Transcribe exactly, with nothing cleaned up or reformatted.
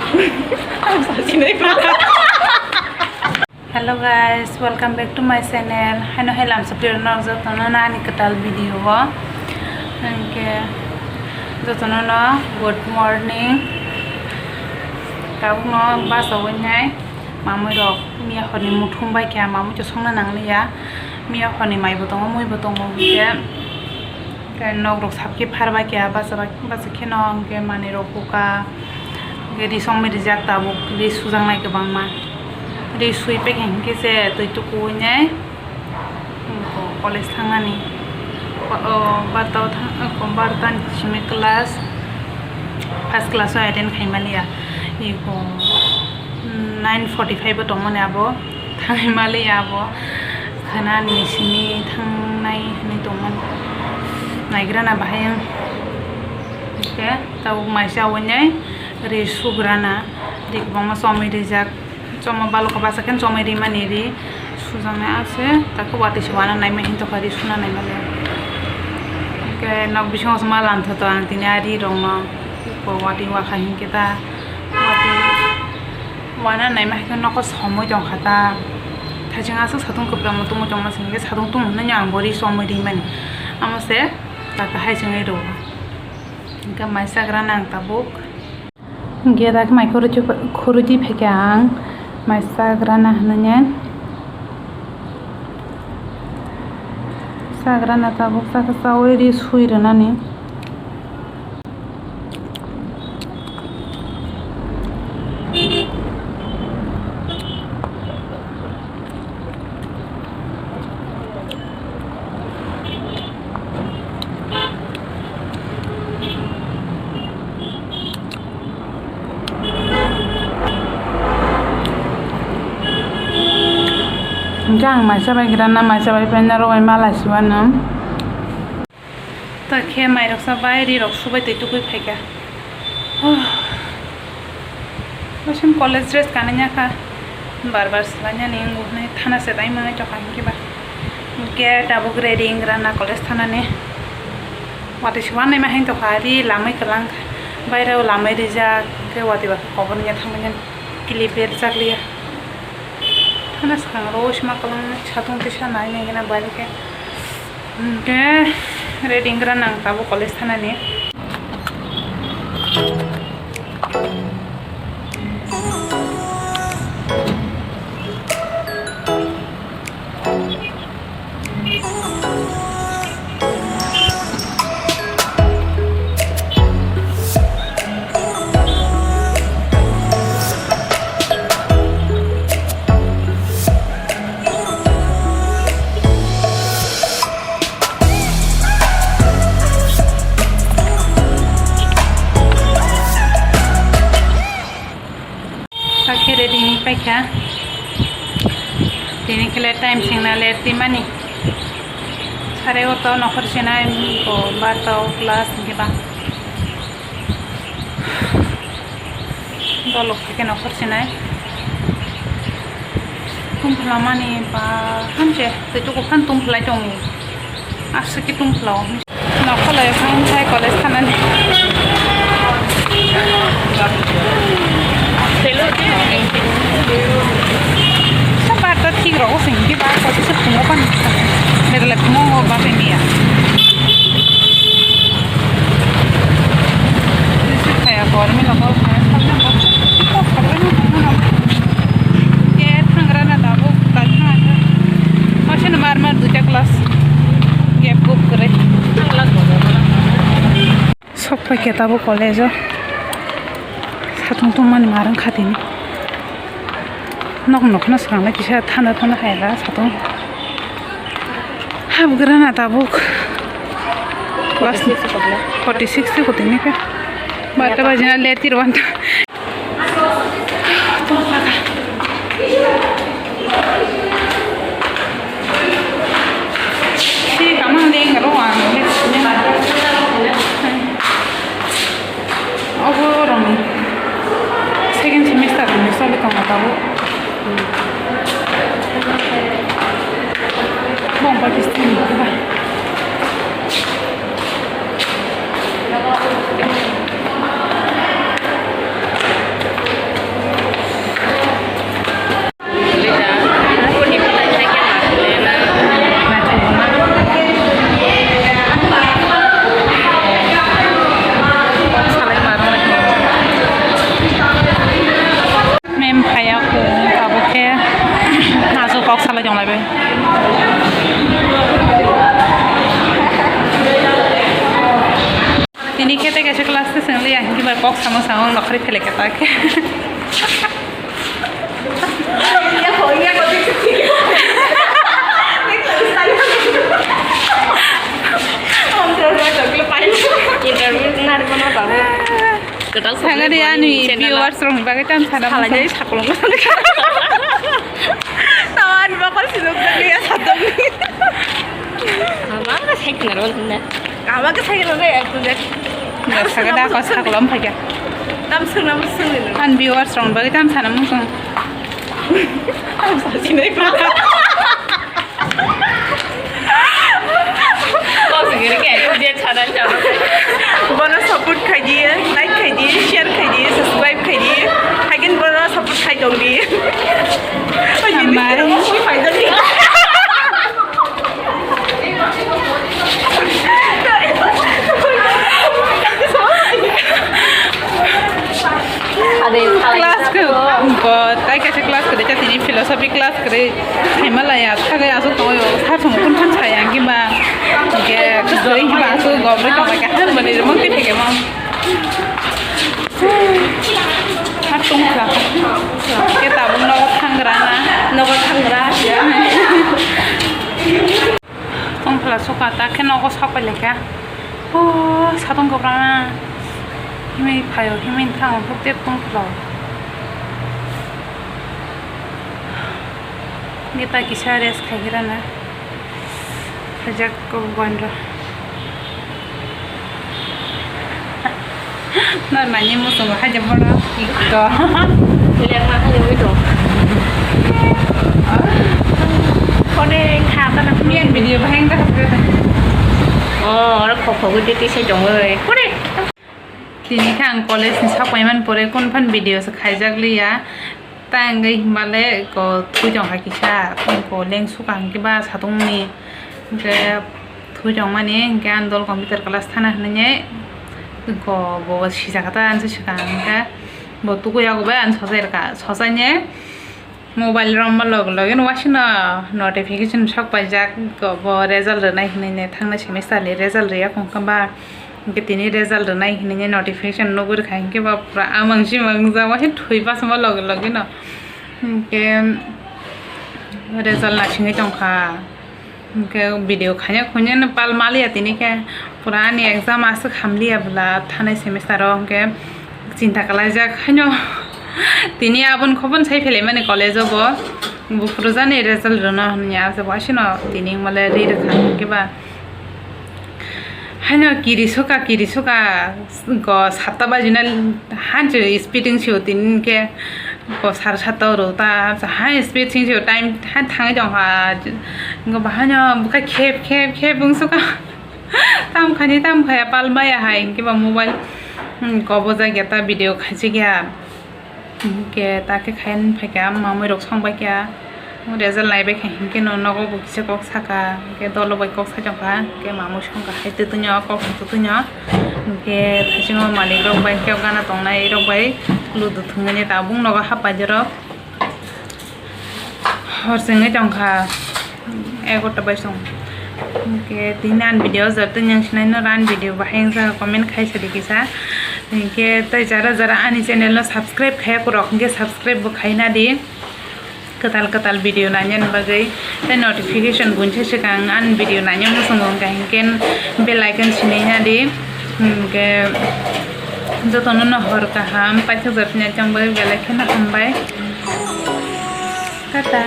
Hello guys, welcome back to my channel. Haino hai lamsa piro no jotono na ani kwtal video o. Hwnkhe jotono no good morning. Tabukno bus o winai mamui rok miya horni muthung bai kha, mamui chwsongna nangliya. Miya horni mai bo tongo, mui bo tongo, hwnkhe. Tei nok rok sap khe phar bai kha, bachara, bachak khe no hwnkhe manwi rok buka, hwnkhe ri songwi rijak tabuk, ri sujaknai kwbangma. Ri sui pekha hwnkhe se twi tukuwi nai college thangnani. O, o, barta o thang, o, barta ni simi class, first class o attend khai maliya. Iko, nine forty five o tongmani abo. Thangwi maliya abo khwnani simi thangnai hwnwi tongmani. Naigrana bahai ang. Hwnkhe tabuk maisa winai ri sugrana. Ri kwbangma chomwi rijak. Choma balukha bachakhe chomwi rimani ri sujaknai ase. Takhe watwi se wana naima hintokha ri suna naimani. Hwnkhe nok bisingo se ma lanthoto ang tini a ri rokno. Watwi wakha hinkhe ta watwi. Wana naima hai khe nokho somoi tongkha ta. Thaising aswk satung kwplangma tongmoi tongma se hinkhe satung tung hwnwi ang bo ri somoi rimani. Amo se taka hai chwngwi rwo. Hinkhe mai chagra nang tabuk. Gera khe mai khurui, khurui di phaikha ang mai chagra na hwnwi. Chagra na tabuk chakhe chaui ri sui rwnani. Hwnkhe ang maisa bai gira na, maisa bai paina rogwi mala siwano. Ta khe mairok sa bai, ri rok subai twi tukui phaikha. Huh. Bwswng college dress kanwi ya kha. Bar bar swlainani wngwi thana se tai manwi tongkha hinkhe ba. Hinkhe tabuk ready wngwi rana college thanani. Watwi se wanai ma hai tongkha, ri lamwi kwlang kha. Baireo lamwi rijak, hinkhe watwi ba kobor wngya thangmani. Kili berjak liya. Thana swkang ro sima kwlang satung tisa nai nai gana bari khe. Hwnkhe ready wngkha nang tabuk college thanani. Hakhe ready ni paikha. Tini khe le time singna le timani. Sare o to nokhor sinai ko barta o class hinkhe ba. Dolok hai khe nokhor sinai. Tum phalamani ba hamse tei tuku phan tum phalai tongo. Aswk khe tum phalao. Nokhalai phai college thanani. Sa barta thik rogo se hwnkhe ba kochi se phungo pan. Begle phungo ba pemiya. Kaya kormi logo kaya sabna ba. Ko sabna na. Ke thangra na dabo kal thang. Masih mar mar duita class. Gap gup kore. Sok pai khe tabuk college o. Satung tungmani marwng kha tini. Nok nokno swkang lai kisa thanda thanda hai la satung. Habgrana tabuk. Class forty six se kotini khe. Barta bajina le tirwanta. Obo rong second semester rong ni soli tongo tabuk. Bong Pakistan ni ba. Kok salai tong lai bai. Tini khe tei kaisa class tei chwng liya, hinkhe bai kok samo samo wng nokhorwi phele khe ta khe. Interview narwkno tabuk. Kwtal Thangari ani channel viewers rokni bagwi tam sana salai muchung. Jai sakolong. Tawa ani bakal sinuk jagli ya satong. Ama ka sai kena ro na. Ama ka sai kena ro ya tu dek. Nggak saga dah kau sakolong pakai. Tam sung nama sung ni. An viewers rokni bagwi tam sana muchung. Ang sa sinai. Bono support khai di, like khai di, share khai di, subscribe khai di. Hagen bono support khai tong di. Hambai. Class ko, bo, tai kaisa class kwrwi kha tini philosophy class kwrwi. Haimalaya, thagai aswk tongo, sar songwi phano saya, hwnkhe ba, hwnkhe, kwrwi hwnkhe ba, aswk gobri tonglaikha, hwnmani rwmwng twi phaikhe mo. Ha tongkha. Khe tabuk nogo thangra na? Nogo thangra. Tongphla sokha, ta khe nogo sok pai laikha. O, satong kwbra na. Himwi phaio, himwi thango, huk tep tongphla. Neta kisa rest khai gira na. Hajak ko bandra. Na nani muchungo haja bora ikto. Lek ma haja wi to. Kone kha ta na. Miyan video bahai ta. Oh, oro khok khok wi twi sai tong wi. Kore. Tini khe ang college ni sak paimani pore kun phan video se khaijak liya. Ta hwnkhe himale ko thwi tongkha kisa, ko leng sukha hwnkhe ba satungni hwnkhe thwi tongmani hwnkhe ang dol computer class thana hwnwi ko bo sijak ta ang se swkang hwnkhe bo tukuyago bai ang sochai rwkha, sochaine mobile romma log login wasino notification sok paijak ko bo result rwnai hwnwi ne thangnai semester ni result rwya khong kha ba. Hwnkhe tini result rwnai hinwi notification nugwi rwkha, hinkhe ba pura amang simang wngjak, waisa thwi bachama loge loge no. Hinkhe result naisingwi tongkha. Hinkhe video khaina khuinano pal maliya tini khe, pura ani exam aswk hamliya bwla thanai semester o, hinkhe chinta kwlaijak haino. Tini aboni khobon sai phelaimani college o bo, buphurujani result rwna hwnwi aswk waisano tini mole ri rwkha, hinkhe ba. Haino kiri suka, kiri suka, go satta bajina hanchi speed wng sio tini ke go sar satta oro ta, hai speed wng sio time hai thangwi tong kha, go bahaino bwkha khep, khep, khep wng suka, tam khani, tam khaya pal maya hai, hwnkhe ba mobile, hmm, go bojak ya ta video khaijak ya. Hwnkhe ta khe khaina phaikha, mamui rok song baikha, result naibaikha, hinkhe no nogo bo kisa kok sakha, hinkhe dolo bai kok sai tongkha, hinkhe mamui songkha hai twtwino, kok hai twtwino, hinkhe thaisingo malik rok bai, hinkhe gana tongnai rok bai ludu thwngwi tabuk nogo hapbai jorok. Hor chwngwi tongkha egarota baisong. Hinkhe tini ani video o joto nang sinai no ani video bahai wngkha comment khai sadi kisa. Hinkhe tei jara jara ani channel no subscribe khaya kwrwk hinkhe subscribe bo khaina di. Kwtal kwtal video nainani bagwi tei notification bunse swkang ani video naina muchungo wngkha hinkhe bell icon sinai na di. Hinkhe jotono no hor kaham paithak jatni chang bagwi belai kheno hambai. Tata.